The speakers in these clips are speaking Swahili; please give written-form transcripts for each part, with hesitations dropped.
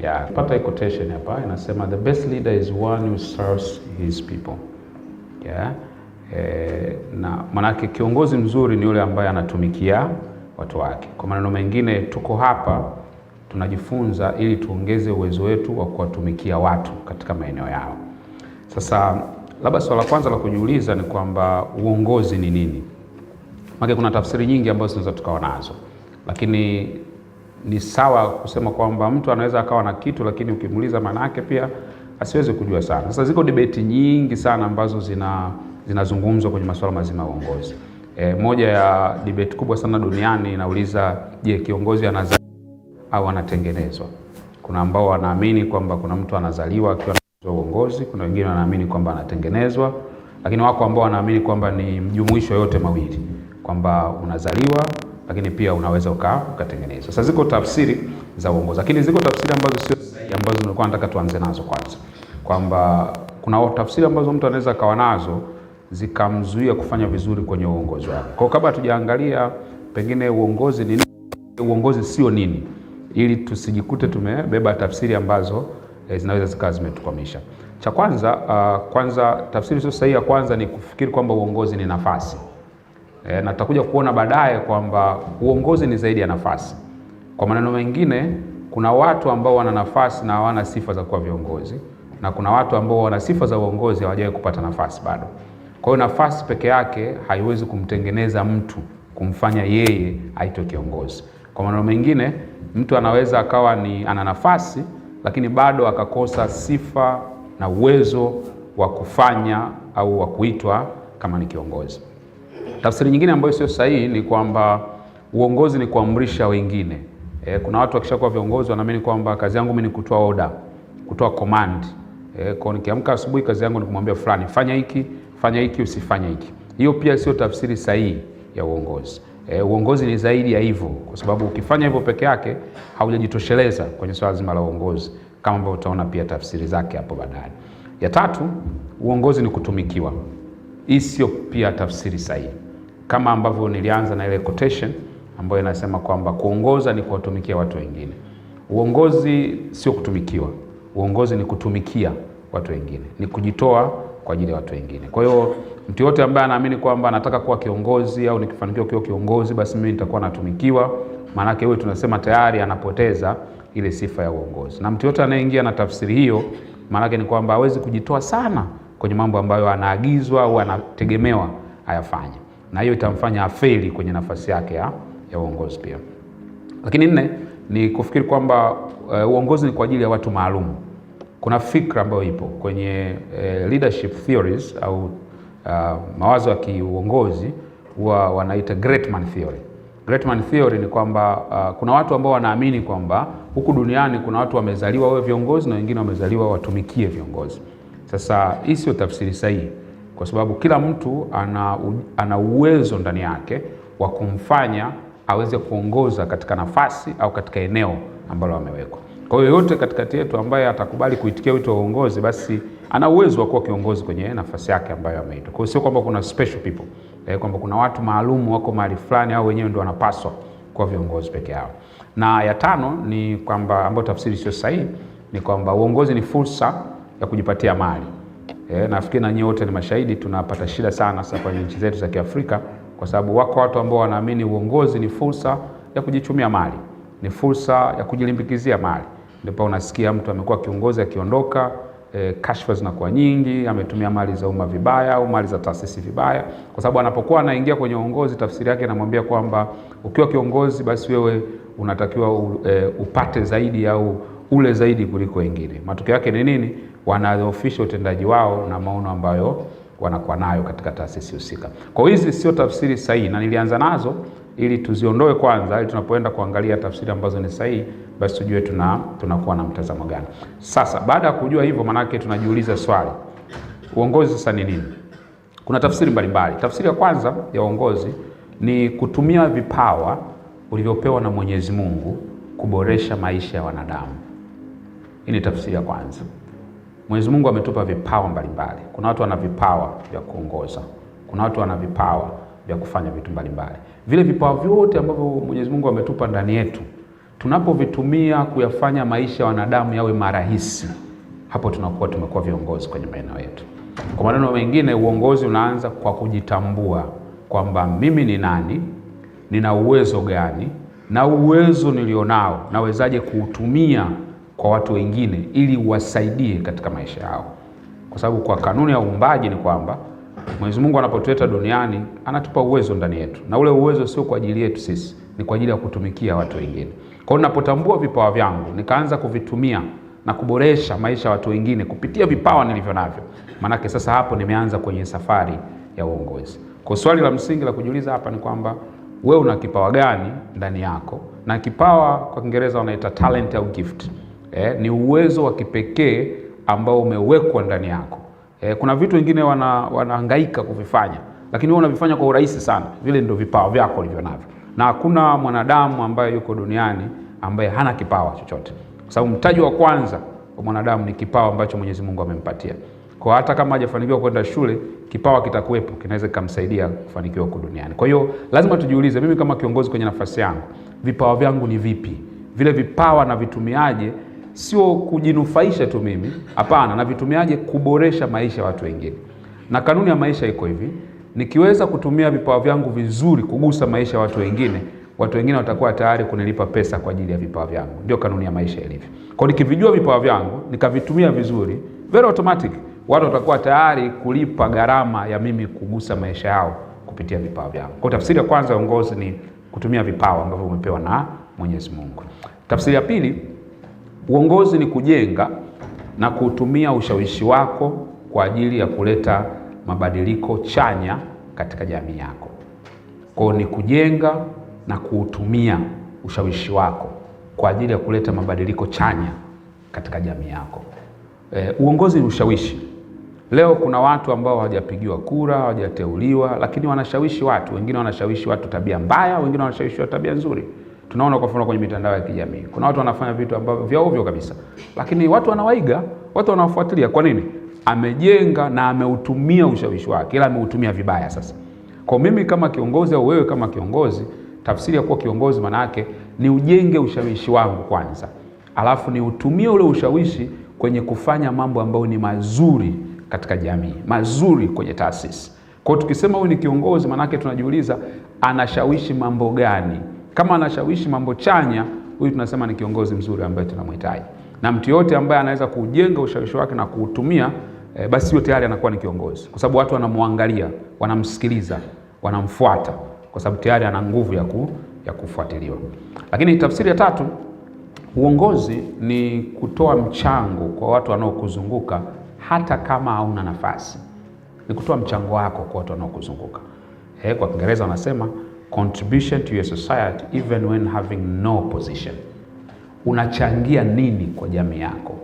Yeah, pata quotation hapa inasema, "The best leader is one who serves his people." Yeah. Na manake kiongozi mzuri ni yule ambaye anatumikia watu wake. Kwa maneno mengine, tuko hapa tunajifunza ili tuongeze uwezo wetu wa kuwatumikia watu katika maeneo yao. Sasa labda swala la kwanza la kujiuliza ni kwamba uongozi ni nini? Maana kuna tafsiri nyingi ambazo tunaweza tukawa nazo, lakini ni sawa kusema kwamba mtu anaweza akawa na kitu, lakini ukimuuliza maana yake pia asiweze kujua sana. Sasa ziko debate nyingi sana ambazo zinazungumzwa kwenye masuala mazima ya uongozi. Moja ya debate kubwa sana duniani inauliza, je, kiongozi anazaliwa au anatengenezwa? Kuna ambao wanaamini kwamba kuna mtu anazaliwa akiwa na uongozi, kuna wengine wanaamini kwamba anatengenezwa, lakini wako ambao wanaamini kwamba ni mjumuisho yote mawili, kwamba unazaliwa lakini pia unaweza ukatengenezwa. Sasa ziko tafsiri za uongozi, lakini ziko tafsiri ambazo sio sahihi, ambazo nilikuwa nataka tuanze nazo kwanza, kwamba kuna tafsiri ambazo mtu anaweza akawa nazo zikamzuia kufanya vizuri kwenye uongozi wake. Kwa hiyo kabla tujaangalia pengine uongozi ni nini, uongozi sio nini, ili tusijikute tumebeba tafsiri ambazo zinaweza zikawa zimetukwamisha. Cha kwanza, kwanza tafsiri sio sahihi ya kwanza ni kufikiri kwamba uongozi ni nafasi. Na tutakuja kuona baadaye kwamba uongozi ni zaidi ya nafasi. Kwa maneno mengine, kuna watu ambao wana nafasi na hawana sifa za kuwa viongozi na kuna watu ambao wana sifa za uongozi hawajawahi kupata nafasi bado. Kwa hiyo nafasi peke yake haiwezi kumtengeneza mtu kumfanya yeye aitwe kiongozi. Kwa maneno mengine, mtu anaweza akawa ni ana nafasi lakini bado akakosa sifa na uwezo wa kufanya au wa kuitwa kama ni kiongozi. Tafsiri nyingine ambayo sio sahihi ni kwamba uongozi ni kuamrisha wengine. Kuna watu wakishakuwa viongozi wanaamini kwamba kazi yangu mimi ni kutoa order, kutoa command. Kwa nikiamka asubuhi kazi yangu ni kumwambia fulani fanya hiki, fanya hiki, usifanye hiki. Hiyo pia sio tafsiri sahihi ya uongozi. Uongozi ni zaidi ya hivyo, kwa sababu ukifanya hivyo peke yake haujajitosheleza kwenye swala zima la uongozi, kama ambavyo utaona pia tafsiri zake hapo baadaye. Ya tatu, uongozi ni kutumikiwa. Hii sio pia tafsiri sahihi, kama ambavyo nilianza na ile quotation ambayo inasema kwamba kuongoza ni kuwatumikia watu wengine. Uongozi sio kutumikiwa. Uongozi ni kutumikia watu wengine, ni kujitoa kwa ajili ya watu wengine. Kwa hiyo mtu yote ambaye anaamini kwamba anataka kuwa kiongozi au nikifanikiwa kuwa kiongozi basi mimi nitakuwa natumikiwa, maanake huyo tunasema tayari anapoteza ile sifa ya uongozi. Na mtu yote anayeingia na tafsiri hiyo, maanake ni kwamba hawezi kujitoa sana kwenye mambo ambayo anaagizwa au anategemewa ayafanye, na hiyo itamfanya afeli kwenye nafasi yake ya uongozi pia. Lakini nne ni kufikiri kwamba uongozi ni kwa ajili ya watu maalum. Kuna fikra ambayo ipo kwenye leadership theories au mawazo ya kiuongozi huwa wanaita great man theory. Great man theory ni kwamba kuna watu ambao wanaamini kwamba huku duniani kuna watu wamezaliwa wawe viongozi na wengine wamezaliwa watumikie viongozi. Sasa hii sio tafsiri sahihi, kwa sababu kila mtu ana uwezo ndani yake wa kumfanya aweze kuongoza katika nafasi au katika eneo ambalo amewekwa. Kwa hiyo yoyote katikati yetu ambaye atakubali kuitikia wito wa uongozi, basi ana uwezo wa kuwa kiongozi kwenye nafasi yake ambayo ameitwa. Kwa hiyo sio kwamba kuna special people, kwamba kuna watu maalum wako mahali fulani au wenyewe ndio wanapaswa kuwa viongozi peke yao. Na ya tano ni kwamba, ambayo tafsiri sio sahihi, ni kwamba uongozi ni fursa ya kujipatia mali. Nafikiri na nyinyi wote ni mashahidi, tunapata shida sana sasa kwenye nchi zetu za Kiafrika kwa sababu wako watu ambao wanaamini uongozi ni fursa ya kujichumia mali, ni fursa ya kujilimbikizia mali. Ndipo unasikia mtu amekuwa kiongozi akiondoka, kashfa zinakuwa nyingi, ametumia mali za umma vibaya au mali za taasisi vibaya, kwa sababu anapokuwa anaingia kwenye uongozi, tafsiri yake inamwambia kwamba ukiwa kiongozi basi wewe unatakiwa upate zaidi au ule zaidi kuliko wengine. Matokeo yake ni nini? Wanadhoofisha utendaji wao na maono ambayo wanakuwa nayo katika taasisi husika. Kwa hiyo hizi sio tafsiri sahihi, na nilianza nazo ili tuziondoe kwanza, ili tunapoenda kuangalia tafsiri ambazo ni sahihi, basi tujue tunakuwa na mtazamo gani. Sasa baada ya kujua hivyo, manake tunajiuliza swali, uongozi sasa ni nini? Kuna tafsiri mbalimbali. Tafsiri ya kwanza ya uongozi ni kutumia vipawa ulivyopewa na Mwenyezi Mungu kuboresha maisha ya wanadamu. Hii ni tafsiri ya kwanza. Mwenyezi Mungu ametupa vipawa mbalimbali. Kuna watu wana vipawa vya kuongoza, kuna watu wana vipawa vya kufanya vitu mbalimbali. Vile vipawa vyote ambavyo Mwenyezi Mungu ametupa ndani yetu, Tunapovitumia kuyafanya maisha ya wanadamu yawe marahisi, hapo tunakuwa tumekuwa viongozi kwenye maeneo yetu. Kwa maneno mengine, uongozi unaanza kwa kujitambua kwamba mimi ni nani, nina uwezo gani, na uwezo nilionao nawezaje kuutumia kwa watu wengine ili uwasaidie katika maisha yao. Kwa sababu kwa kanuni ya uumbaji ni kwamba Mwenyezi Mungu anapotuleta duniani anatupa uwezo ndani yetu, na ule uwezo sio kwa ajili yetu sisi, ni kwa ajili ya kutumikia watu wengine. Kwa hiyo ninapotambua vipawa vyangu nikaanza kuvitumia na kuboresha maisha ya watu wengine kupitia vipawa nilivyo navyo, maanake sasa hapo nimeanza kwenye safari ya uongozi. Kwa swali la msingi la kujiuliza hapa ni kwamba wewe una kipawa gani ndani yako? Na kipawa kwa Kiingereza wanaita talent au gift. Ni uwezo wa kipekee ambao umewekwa ndani yako. Kuna vitu wengine wanahangaika kuvifanya, lakini wewe unavifanya kwa urahisi sana. Vile ndio vipawa vyako ulivyo navyo, na hakuna mwanadamu ambaye yuko duniani ambaye hana kipawa chochote, kwa sababu mtaji wa kwanza wa mwanadamu ni kipawa ambacho Mwenyezi Mungu amempatia. Kwa hata kama hajafanikiwa kwenda shule, kipawa kitakuwepo, kinaweza kikamsaidia kufanikiwa huko duniani. Kwa hiyo lazima tujiulize, mimi kama kiongozi kwenye nafasi yangu, vipawa vyangu ni vipi? Vile vipawa na vitumiaje? Sio kujinufaisha tu mimi, hapana, na vitumiaje kuboresha maisha ya watu wengine. Na kanuni ya maisha iko hivi, nikiweza kutumia vipawa vyangu vizuri kugusa maisha ya watu wengine, watu wengine watakuwa tayari kunilipa pesa kwa ajili ya vipawa vyangu. Ndio kanuni ya maisha ilivyo. Kwa hiyo nikivijua vipawa vyangu, nikavitumia vizuri, very automatic, watu watakuwa tayari kulipa gharama ya mimi kugusa maisha yao kupitia vipawa vyangu. Kwa tafsiri ya kwanza ya uongozi ni kutumia vipawa ambavyo umepewa na Mwenyezi Mungu. Tafsiri ya pili, uongozi ni kujenga na kutumia ushawishi wako kwa ajili ya kuleta mabadiliko chanya katika jamii yako. Kwa hiyo ni kujenga na kuutumia ushawishi wako kwa ajili ya kuleta mabadiliko chanya katika jamii yako. Uongozi ni ushawishi. Leo kuna watu ambao hawajapigiwa kura, hawajateuliwa, lakini wanashawishi watu. Wengine wanashawishi watu tabia mbaya, wengine wanashawishi watu tabia nzuri. Tunaona kwa mfano kwenye mitandao ya kijamii kuna watu wanafanya vitu ambavyo vya ovyo kabisa, lakini watu wanawaiga, watu wanawafuatilia. Kwa nini? Amejenga na ameutumia ushawishi wake, ila ameutumia vibaya. Sasa kwa mimi kama kiongozi au wewe kama kiongozi, tafsiri ya kuwa kiongozi maana yake ni ujenge ushawishi wangu kwanza, alafu ni utumie ule ushawishi kwenye kufanya mambo ambayo ni mazuri katika jamii, mazuri kwenye taasisi. Kwa hiyo tukisema huyu ni kiongozi, maana yake tunajiuliza anashawishi mambo gani? Kama anashawishi mambo chanya, huyu tunasema ni kiongozi mzuri ambaye tunamhitaji. Na mtu yote ambaye anaweza kujenga ushawishi wake na kuutumia, basi huyo tayari anakuwa ni kiongozi, kwa sababu watu wanamwangalia, wanamsikiliza, wanamfuata, kwa sababu tayari ana nguvu ya kufuatiliwa. Lakini tafsiri ya tatu, uongozi ni kutoa mchango kwa watu wanaokuzunguka hata kama hauna nafasi. Ni kutoa mchango wako kwa watu wanaokuzunguka. Kwa Kiingereza wanasema contribution to your society even when having no position. Unachangia nini kwa jamii yako?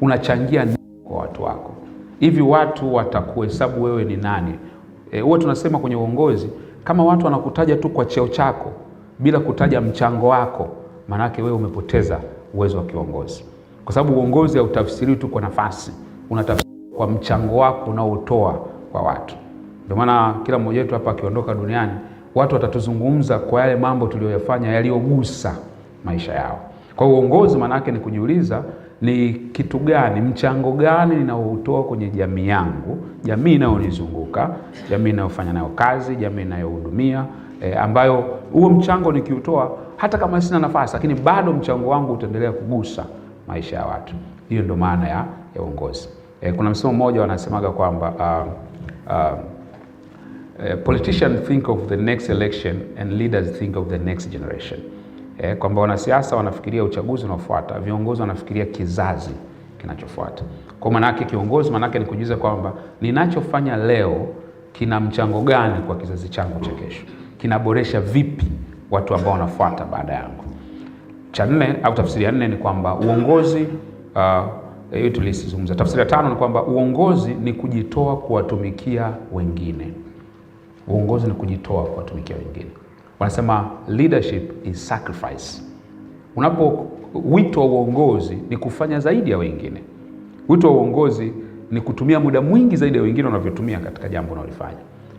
Unachangia nini kwa watu wako? Hivi watu watakuhesabu wewe ni nani? Huwa tunasema kwenye uongozi, kama watu wanakutaja tu kwa cheo chako bila kutaja mchango wako, maanake wewe umepoteza uwezo wa kiongozi. Kwa sababu uongozi hautafsiriwi tu kwa nafasi, unatafsiriwa kwa mchango wako unaotoa kwa watu. Ndio maana kila mmoja wetu hapa akiondoka duniani, watu watatuzungumza kwa yale mambo tuliyoyafanya yaliyogusa maisha yao. Kwa hiyo uongozi maana yake ni kujiuliza ni kitu gani, mchango gani ninaoutoa kwenye jamii yangu, jamii inayonizunguka, jamii inayofanya nayo kazi, jamii inayohudumia, ambayo huo mchango nikiutoa hata kama sina nafasi, lakini bado mchango wangu utaendelea kugusa maisha ya watu. Hiyo ndio maana ya uongozi. Kuna msemo mmoja wanasemaga kwamba politicians think of the next election and leaders think of the next generation. Kwamba wanasiasa wanafikiria uchaguzi unaofuata, viongozi wanafikiria kizazi kinachofuata. Kwa maana yake kiongozi, maana yake ni kujiuliza kwamba ninachofanya leo kina mchango gani kwa kizazi changu cha kesho, kinaboresha vipi watu ambao wanafuata baada yangu. Cha nne au tafsiri ya nne ni kwamba uongozi, hiyo tulizungumza. Tafsiri ya tano ni kwamba uongozi ni kujitoa kuwatumikia wengine. Uongozi ni kujitoa kuwatumikia wengine. Wanasema leadership is sacrifice. Unapo wito wa uongozi ni kufanya zaidi ya wengine. Wito wa uongozi ni kutumia muda mwingi zaidi ya wengine wanavyotumia katika jambo unalofanya.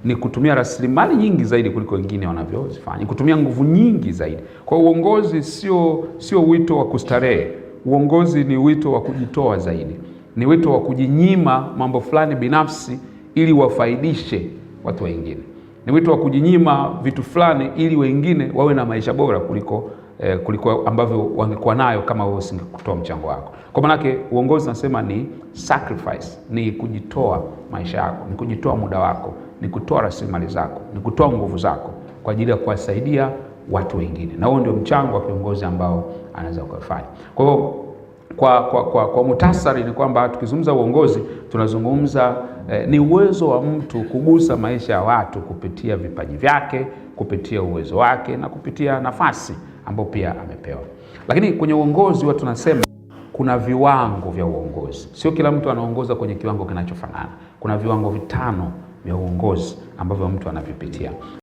Ni kutumia rasilimali nyingi zaidi kuliko wengine wanavyozifanya, ni kutumia nguvu nyingi zaidi. Kwa uongozi sio wito wa kustarehe. Uongozi ni wito wa kujitoa zaidi, ni wito wa kujinyima mambo fulani binafsi ili wafaidishe watu wengine, ni wito wa kujinyima vitu fulani ili wengine wawe na maisha bora kuliko ambavyo wangekuwa nayo kama wewe usingekutoa mchango wako. Kwa maanake uongozi nasema ni sacrifice, ni kujitoa maisha yako, ni kujitoa muda wako, ni kutoa rasilimali zako, ni kutoa nguvu zako kwa ajili ya kuwasaidia watu wengine, na huo ndio mchango wa kiongozi ambao anaweza kufanya. Kwa hiyo kwa muhtasari ni kwamba tukizungumza uongozi tunazungumza ni uwezo wa mtu kugusa maisha ya watu kupitia vipaji vyake, kupitia uwezo wake na kupitia nafasi ambayo pia amepewa. Lakini kwenye uongozi huwa tunasema kuna viwango vya uongozi. Sio kila mtu anaongoza kwenye kiwango kinachofanana. Kuna viwango 5 vya uongozi ambavyo mtu anavipitia.